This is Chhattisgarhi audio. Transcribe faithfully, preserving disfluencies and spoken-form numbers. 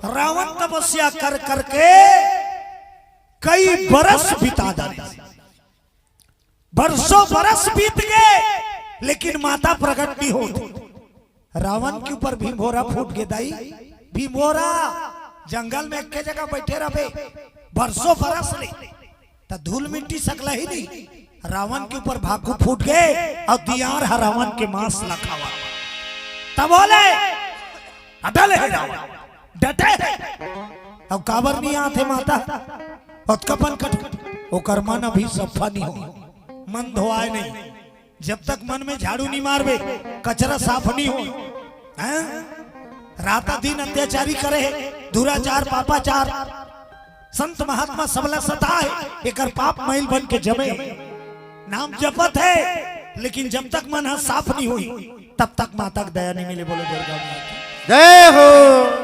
रावण तपस्या कर करके कई बरस बिता डारे, बरसों बरस बीत गए, लेकिन माता प्रकट नहीं होत। रावण के ऊपर भीमभोरा फूट गे दाई। भीमभोरा जंगल में एक जगह बैठे रहे बरसों बरस ले, त धूल मिट्टी सकला ही नहीं। रावण के ऊपर भाकू फूट गए अउ दियार ह रावण के मांस ला खावा। तब बोले, अटल हे रावण, डटे हे। अब काबर नहीं आते माता? ओतका पन कट, ओकर मन अभी सफा नहीं हो, मन धोआए नहीं। जब तक मन में झाड़ू नहीं मारबे, कचरा साफ नहीं हो, हैं? राता दिन अत्याचारी करे हे, दुराचार, पापाचार, संत महात्मा सबला सता हे, एकर पाप मैल बन के जमे हे। नाम जपत हे, लेकिन जब तक मन ह साफ नहीं होई, तब तक माता के दया नहीं मिले। बोलो दुर्गा माता की। जय हो।